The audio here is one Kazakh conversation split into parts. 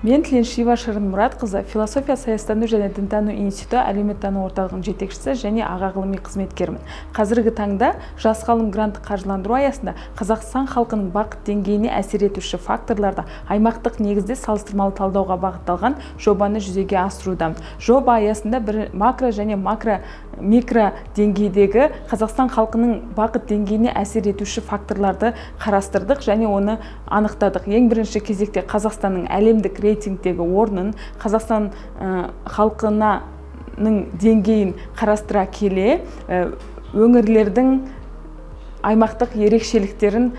Мен Тіленшиева Шырын Мұратқызы, философия, саясаттану және дінтану институты әлеуметтану орталығының жетекшісі және аға ғылыми қызметкерімін. Қазіргі таңда «Жас ғалым» гранттық қаржыландыру аясында Қазақстан халқының бақыт деңгейіне әсер етуші факторларды аймақтық негізде салыстырмалы талдауға бағытталған жобаны жүзеге асырудамын. Жоба аясында бір макро және микро деңгейдегі Қазақстан халқының бақыт деңгейіне әсер етуші факторларды қарастырдық және оны анықтадық. Ең бірінші кезекте Қазақстанның әлемдік рейтингтегі орнын, Қазақстан халқының деңгейін қарастыра келе, өңірлердің аймақтық ерекшеліктерін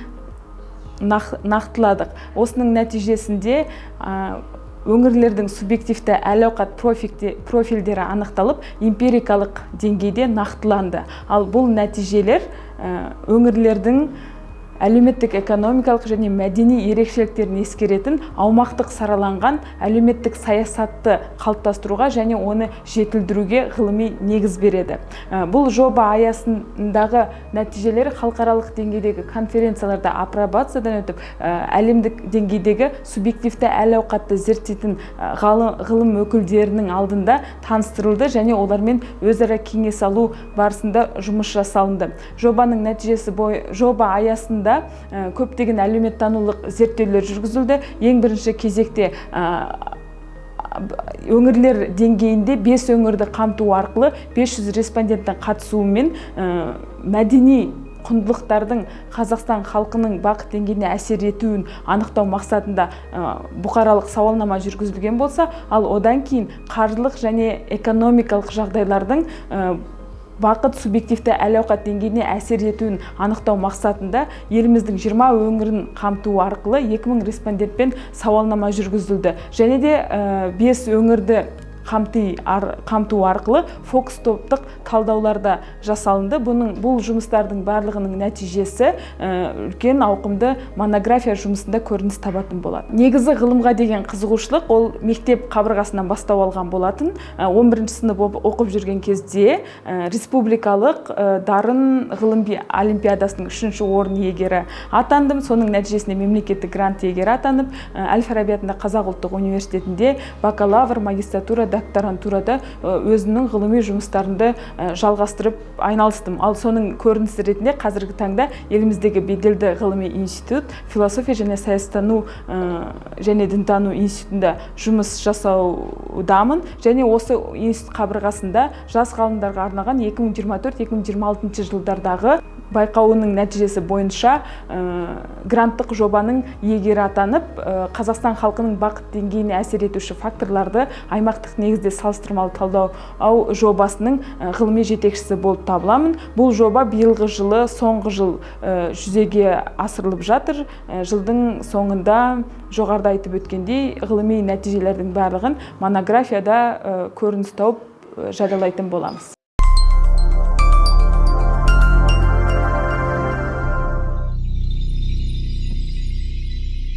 нақтыладық. Осының нәтижесінде өңірлердің субъективті әл-ауқат профильдері анықталып, эмпирикалық деңгейде нақтыланды. Ал бұл нәтижелер өңірлердің әлеуметтік, экономикалық және мәдени ерекшеліктерін ескеретін аумақтық сараланған әлеуметтік саясатты қалыптастыруға және оны жетілдіруге ғылыми негіз береді. Бұл жоба аясындағы нәтижелер халықаралық деңгейдегі конференцияларда апробациядан өтіп, әлемдік деңгейдегі субъективті әл-ауқатты зерттейтін ғылым өкілдерінің алдында таныстырылды және олармен өзара кеңес алу барысында жұмыс жасалынды. Жобаның нәтижесі жоба аясында көптеген әлеуметтанулық зерттеулер жүргізілді. Ең бірінші кезекте өңірлер деңгейінде 5 өңірді қамту арқылы 500 респонденттің қатысуымен мәдени құндылықтардың Қазақстан халқының бақыт деңгейіне әсер етуін анықтау мақсатында бұқаралық сауалнама жүргізілген болса, ал одан кейін қаржылық және экономикалық жағдайлардың бақыт субъективті әл-ауқат деңгейіне әсер етуін анықтау мақсатында еліміздің 20 өңірін қамту арқылы 2000 респондентпен сауалнама жүргізілді. Және де 5 өңірді қамту арқылы фокус топтық талдаулар да жасалынды. Бұл жұмыстардың барлығының нәтижесі үлкен ауқымды монография жұмысында көрініс табатын болады. Негізі ғылымға деген қызығушылық ол мектеп қабырғасынан бастау алған болатын. 11 сынып оқып жүрген кезде республикалық дарын ғылым олимпиадасының 3-ші орын иегері атандым. Соның нәтижесінде мемлекеттік грант иегері атанып, Әл-Фараби атындағы Қазақ ұлттық университетінде бакалавр, магистратура, докторантурада өзімнің ғылыми жұмыстарымды жалғастырып айналыстым. Ал соның көрінісі ретінде қазіргі таңда еліміздегі беделді ғылыми институт философия және саясаттану және дінтану институтында жұмыс жасаудамын және осы институт қабырғасында жас ғалымдарға арналған 2024-2026 жылдардағы байқауының нәтижесі бойынша гранттық жобаның иегері атанып, Қазақстан халқының бақыт деңгейіне әсер етуші факторларды аймақтық негізде салыстырмалы талдау жобасының ғылыми жетекшісі болып табыламын. Бұл жоба биылғы жылы соңғы жыл жүзеге асырылып жатыр. Жылдың соңында жоғарыда айтып өткендей ғылыми нәтижелердің барлығын монографияда көрініс тауып жариялайтын боламыз.